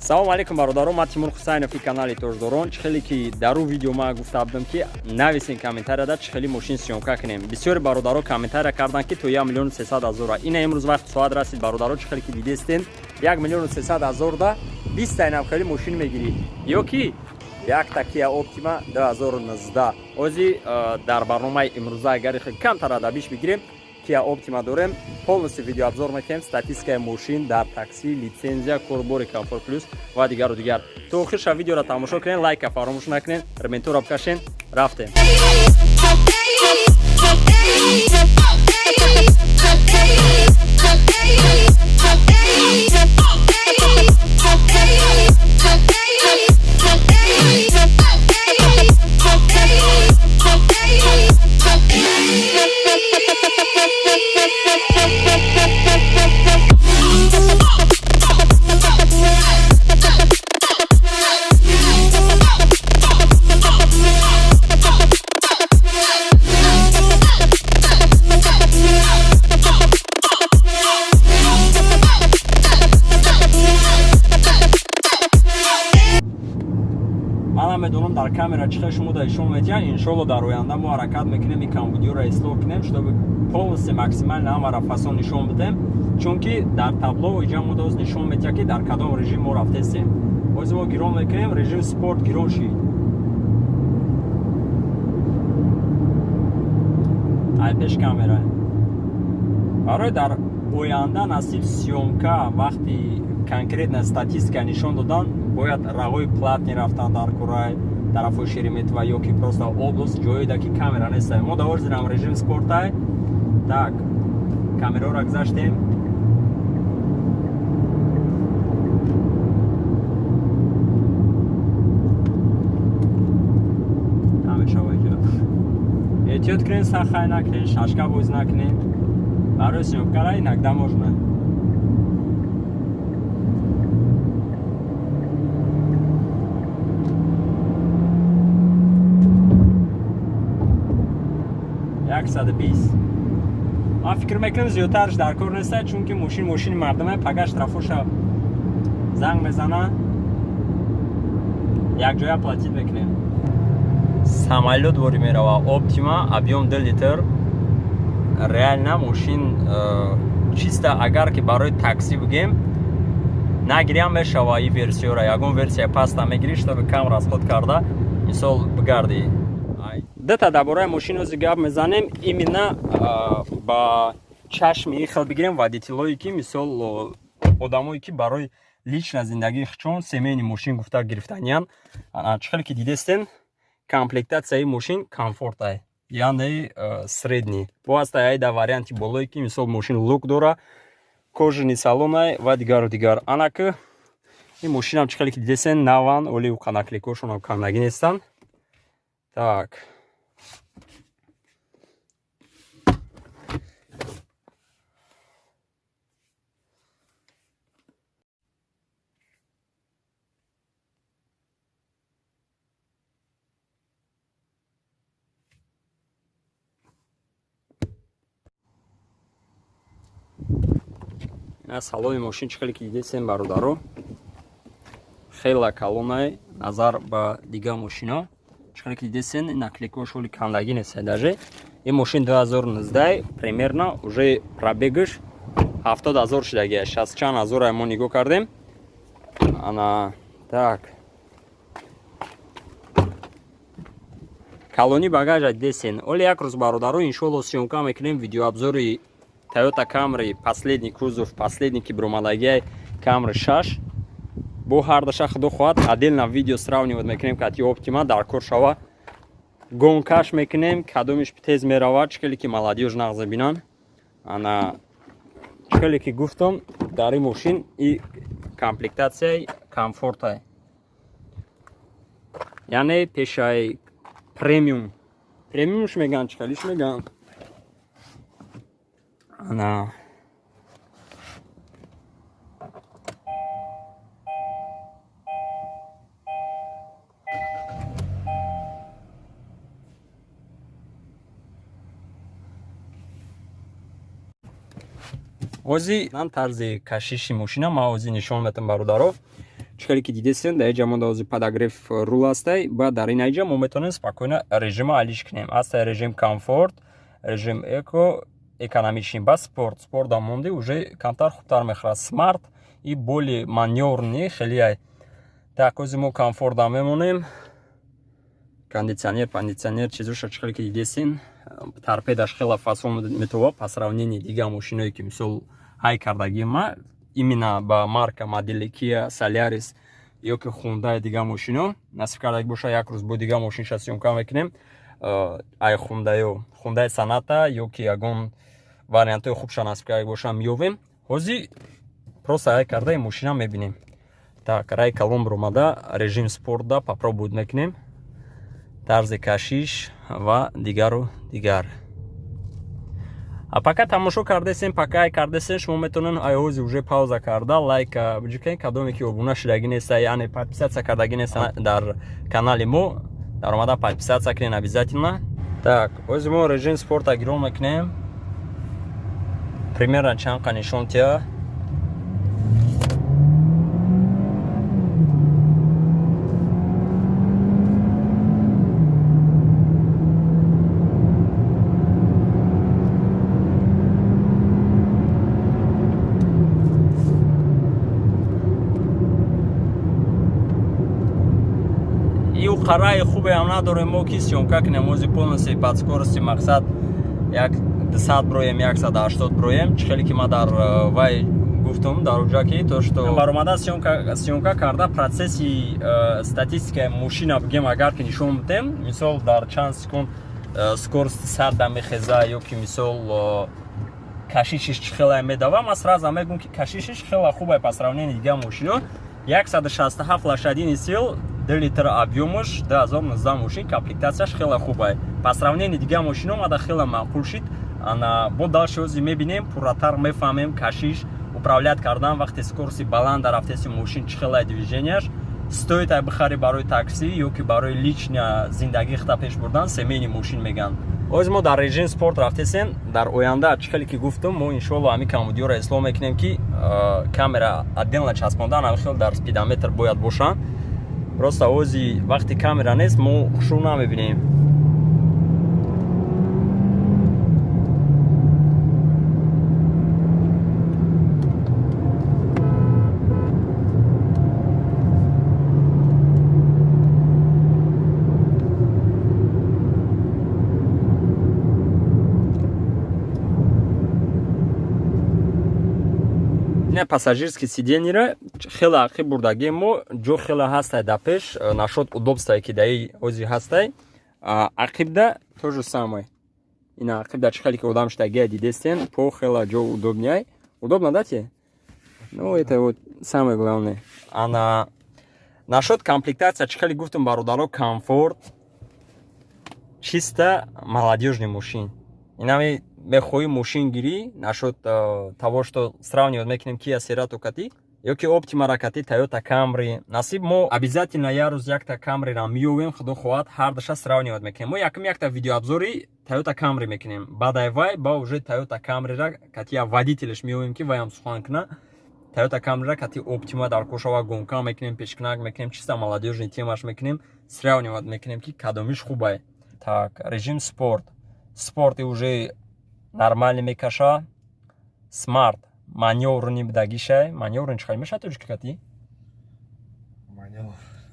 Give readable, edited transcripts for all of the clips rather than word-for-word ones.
Салому алейкум, бародарон. Ман Тимур Хусайнови, канали Тоҷдорон. Чӣ хеле ки дар ӯ видео ма гуфта будам, ки нависен комментарияда, чӣ хеле мошин съёмка кунем. Бисёри бародаро комментария карданд, ки то 1 300 000. Ина имрӯз вақти соат расид, бародаро. Чӣ хеле ки дидестен, 1 300 000 да 20 инам хеле мошин мегирӣ ё ки якта Kia Optima 2019. Ози дар барномаи имрӯза, агари хеле камтар адабиш бигирем, Kia Optima дорем, полностью видеообзор мекунем, статистикаи мошин дар такси, лицензия, корбори комфорт плюс ва дигару дигар. То охирша видеоро тамошо кунед, лайка фаромӯш накунед, рементуро бикашен. Рафтем. Ман медонам, дар камера чӣ хел шумо да ишон метиҳанд. Иншолло, дар оянда мо ҳаракат мекунем, ин камбудиёро ислоҳ кунем, чтобы полностью максимально ҳамаро фасон нишон бидем, чунки дар табло иҷа мо доз нишон метиҳад, ки дар кадом режим мо рафтестем. Бози мо гирон мекунем, режим спорт гирон шид. Ай пеш камера барои дар оянда насиб съёмка, вақти конкретно статистика нишон додан, бояд роҳҳои платный рафтан дар курай тарафҳои Шереметьево ё ки просто область, ҷоеда ки камера неста. Мо дар ҳозирам режим спортай. Так, камераро гузаштем. Намешава иҷо. Эҳтиёт кунед, сахай накунед, шашка боз накунед. Барои съёмкара иногда можно. 120. Ман фикр мекунам, зиёдтарш дар кор неста, чунки мошин мошини мардуме. Пага штрафоша занг мезана, якҷоя платить мекунем. Самолёт ворӣ мерава. Оптима, объём 2 литр. Реально мошин чисто агар ки барои такси бигем, нагирям мешава и версияро. Ягон версия паста мегирӣ, чтобы кам расход карда, мисол, бигардӣ. Дата дар бораи мошин ози гап мезанем, именно ба чашми ин хел бигирем, водителое ки, мисол, одамое ки барои лична зиндагии худшон семейный мошин гуфта гирифтаниян. Чӣ хеле ки дидестен, комплектатсияи мошин комфортай, яъне средний. Бо ҳаста ай дар варианти болое, ки, мисол, мошин люк дора, кожаный салонай ва дигару дигар. Анаки ин мошинам, чӣ хеле ки дидестен, наван, оли наклейкошонам кандагӣ нестанд. Так, салони мошин, чӣ хеле ки дидесем, бародаро, хела калонай назар ба дигар мошино. Чӣ хеле ки дидесен, наклейкош ҳоли кандагӣ нест даже. Ин мошин 2019, примерно уже пробегаш 70 000 шудагия, шаст чанд ҳазора мо нигоҳ кардем. Ана так, калони багажа дидесен. Оли як рӯз, бародаро, иншоалло, съёмка мекунем видеообзори Toyota Camry, последний кузов, последний ки бромадагиай, Camry 6. Бо ҳардаша, худо хоҳад, отдельно видео сравнивать мекунем, кати Optima дар кор шава, гонкаш мекунем, кадомиш тез меравад, чӣ хеле ки молодёжь нағз бинан. Ана, чӣ хеле ки гуфтам, дар ин мошин и комплектатсияи комфортай, яъне пешаи премиум, премиумш мегӯянд, чӣ хелиш мегӯянд. Ана, ози ман тарзи кашиши мошина ма ози нишон метам, бародаро. Чӣ хеле ки дидесен, дар иҷа мо даози подогрев рул ҳастай. Баъд дар ин аиҷа мо метавонем спокойно режима алиш кунем. Ҳастай режим комфорт, режим эко, экономичный, ба спорт. Спорт да монди, уже камтар хубтар мехӯрад. Смарт и более манёврный хеле. Так, ози мо комфорт да мемонем. Кондитсионер, кондитсионер, чизоша чӣ хеле ки дидесен, торпедаш хела фасон метова по сравнению дигар мошиное, ки мисол ҳай кардагӣ ма, именно ба марка, модели Kia Solaris ё ки Hyundai, дигар мошино. Насиб кардаги боша, як рӯз бо дигар мошинша съёмка мекунем, ай Hyundai, Hyundai Sonata ё ки ягон вариантҳои хубша насиб кардаги боша, меёвем. Ҳозир просто ай кардаи мошина мебинем. Так, рай калон омада, режим спортда попробовать мекунем, тарзи кашиш ва дигару дигар. А пока тамошо кардесен, пока ай кардесен, шумо метавонед айҳози уже пауза карда, лайка биҷукен. Кадоме ки обуна шудагӣ неста, яъне подписаться кардагӣ неста дар канали мо, даромада подписаться кунен обязательно. Так, ози мо режим спорта гирон мекунем, примерно чанд қа нишон тия. Қараи хубеам надорем мо, ки съёмка кунем. Ози полностью под скорости, мақсад, як 200 броем, 180 броем. Чӣ хеле ки ма дар вай гуфтум, дар уҷа, ки то что баромада съёмка карда, процесси статистикаи мошина бигем, агар ки нишон бидем, мисол, дар чанд секунд скорости 100 да мехеза ё ки мисол кашишиш чӣ хеле медава, ман сразу мегӯм, ки кашишиш хеле хубе по сравнению дигар мошино: 167 лошадиный сил, 2 литр объёмаш, 2019 мошин, комплектацияш хеле хубе по сравнению дигар мошино. Мада хеле маъқул шид. Ана бо дальше ози мебинем, пурратар мефаҳмем кашиш, управлять кардан вақте скорости баланда рафтеси, мошин чӣ хеле движенияш. Стоит ай бихари барои такси ё ки барои личная зиндагӣ хита пеш бурдан, семейный мошин меган. Оз мо дар режим спорт рафтесем. Дар оянда, чӣ хеле ки гуфтум, мо иншоалло ҳамин камудиёро ислоҳ мекунем, ки камера отдельно часпондан, ҳамин хел дар спидометр бояд бошанд. Просто ози вақте камера нест, мо хушрӯ намебинем. Ина пассажирский сиденьера хеле ақиб бурдагем мо, ҷо хеле ҳастай да пеш. Нашод удобствое, ки даи ози ҳастай, ақибда то же самое. Ина ақибда чӣ хеле ки одам шудагия, дидестен, по хеле ҷо удобней. Удобно, да, те? Ну, это вот самое главное. Ана нашод комплектация, чӣ хеле гуфтум, бародаро, комфорт, чисто молодежный мошин. Инами мехоҳӣ мошин гирӣ, нашуд того, что сравнивать мекунем Kia Cerato кати ё ки Optima кати Toyota Camry. Насиб, мо обязательно як рӯз якта Camry-ра меёвем, худо хоҳад, ҳардаша сравнивать мекунем. Мо якум якта видеообзори Toyota Camry мекунем, баъд ай вай ба уже Toyota Camry-ра кати я водителеш меёвем, ки вайам сухан куна. Toyota Camry-ра кати Optima дар кошава гонка мекунем, пешкунак мекунем, чисто молодежный темаш мекунем, сравнивать мекунем, ки кадомиш хубай. Так, режим спорт. Спорт и уже нормально мекаша. Смарт манёврни будагишай. Манёврни чӣ хел мешавад тоҷики кати?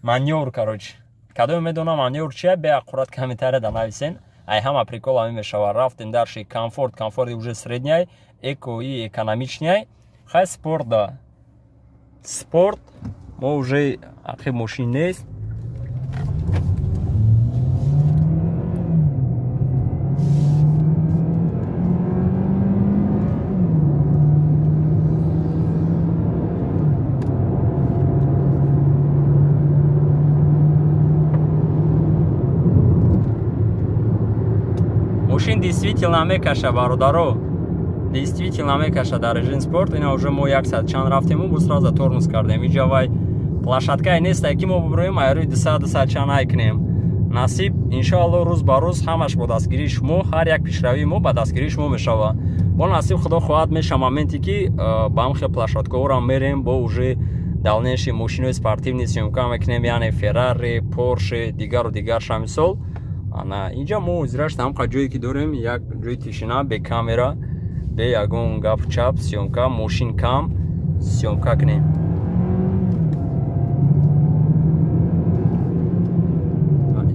Манёвр, короче, кадоме медонам манёвр чия, беаққурат комментария да нависен. Ай ҳама прикол ҳамин мешава. Рафтем дальше. Комфорт. Комфорт уже средняй, эко и экономичняй. Хай, спорт да. Спорт мо уже ақиб мошин нест. Мошин действительно мекаша, бародаро, действительно мекаша дар режим спорт. Ина уже мо як саат чанд рафтему, бо сразу тормоз кардем. Иҷа вай площадкае нестай, ки мо буброем, айрӯи 200, 200 чанд ай кунем. Насиб, иншоалло, рӯз ба рӯз ҳамаш бо дастгирии шумо, ҳар як пешравии мо ба дастгирии шумо мешава. Бо насиб, худо хоҳад, меша моменте, ки ба ҳам хел площадкаҳоро мерем, бо уже Дальнейший мошинои спортивный съёмка мекунем, яъне Феррари, Порше, дигару дигар шамисол. Ана инҷа мо зираш тамқа ҷое ки дорем, як ҷои тишина, бе камера, бе ягон гапу чап, съёмка, мошин кам, съёмка кунем.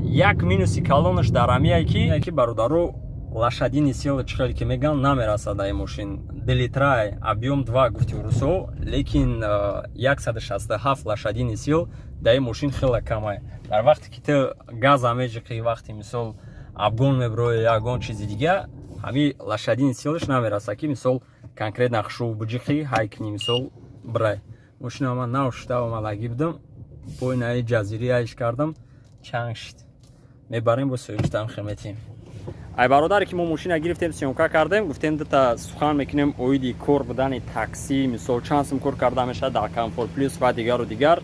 Як минуси калонаш дар ҳамияе ки бародаро, лошадиный сила, чӣ хеле ки мегӯянд, намерасад ай мошин. Ду литрай, объём 2 гуфти русо, лекин 167 лошадиный сил дар ин мошин хеле камай. Дар вақте ки ту газа меҷиқӣ, вақте мисол обгон мебирои, ягон чизи дига, ҳами лошадиный силаш намерасад, ки мисол конкретно хушрӯ биҷиқӣ, ҳай кунӣ, мисол бирай. Мошина ман нав шуда омадагӣ будам, пойнаи ҷазирӣ айш кардам, чанг шид. Мебарем, бо соҳибштам химетем. Ай бародаре ки мо мошина гирифтем, съёмка кардем, гуфтем дута сухан мекунем оиди кор будани такси, мисол чанд сум кор карда мешавад дар Комфорт Плюс ва дигару дигар.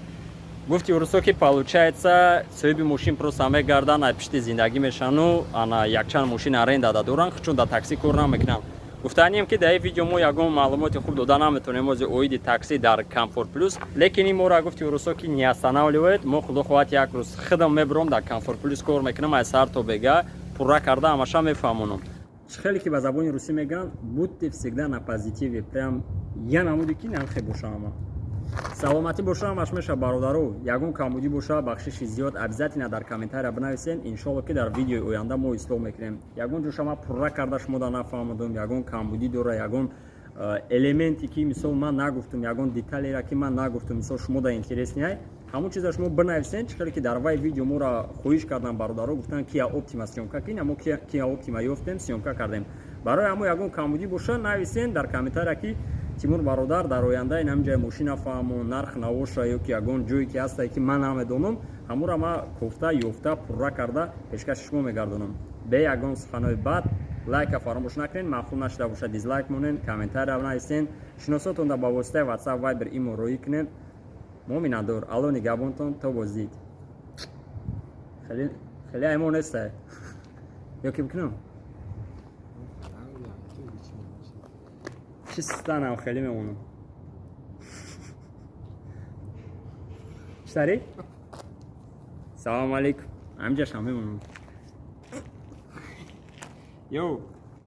Гуфти урусо ки получается, соҳиби мошин просто мегардан, ай пишти зиндагӣ мешану ана якчанд мошин аренда да доранд, чун дар такси кор намекунанд. Гуфтанием, ки дар ин видео мо ягон маълумоти хуб дода наметавонем ози оиди такси дар Комфорт Плюс, лекин ин моро, гуфти урусо, ки не останавливает. Мо, худо хоҳад, як рӯз худам мебурам, дар Комфорт Плюс кор мекунам, аз сар то бега пурра карда ҳамаша мефаҳмонам. Хеле ки ба забони русӣ мегӯянд, будьте всегда на позитиве, прям я намуди ки намхе боша, ҳама саломатӣ боша, ҳамаш меша. Бародаро, ягон камбудӣ боша, бахшиши зиёд, обязательно дар комментария бинависен. Иншолло, ки дар видеои оянда мо ислоҳ мекунем. Ягон ҷоша ма пурра карда шумо да нафаҳмадум, ягон камбудӣ дора, ягон элементе ки мисол ман нагуфтум, ягон деталеро ки ман нагуфтум, мисол шумо да интересный, ҳамон чиза шумо бинависен. Чӣ хеле ки дар вай видео моро хоҳиш кардан бародаро, гуфтан Киа Оптима съёмка кин, мо Киа Оптима ёфтем, съёмка кардем. Барои ҳамо ягон камбудӣ боша, нависен дар комментария, ки Тимур бародар, дар оянда ин ҳамин ҷои мошина фаҳмон, нарх навоша ё ки ягон ҷое ки ҳастае, ки ман намедонам, ҳамура ма кофта ёфта пурра карда пешкаши шумо мегардонам. Бе ягон суханои бад, лайка фаромӯш накунед, маъқул нашуда бошад, дизлайк монед, комментария нависен, шиносотонда ба воситаи WhatsApp, Viber, имо роӣ кунед. Мо миннатдор. Алло нигаҳбонтон, то боздид. Хеле аймон нестай ё ки бикунам? Чистанам, хеле мемонам. Читари? Салому алейкум. Ҳамҷашам мемонам. Йоу.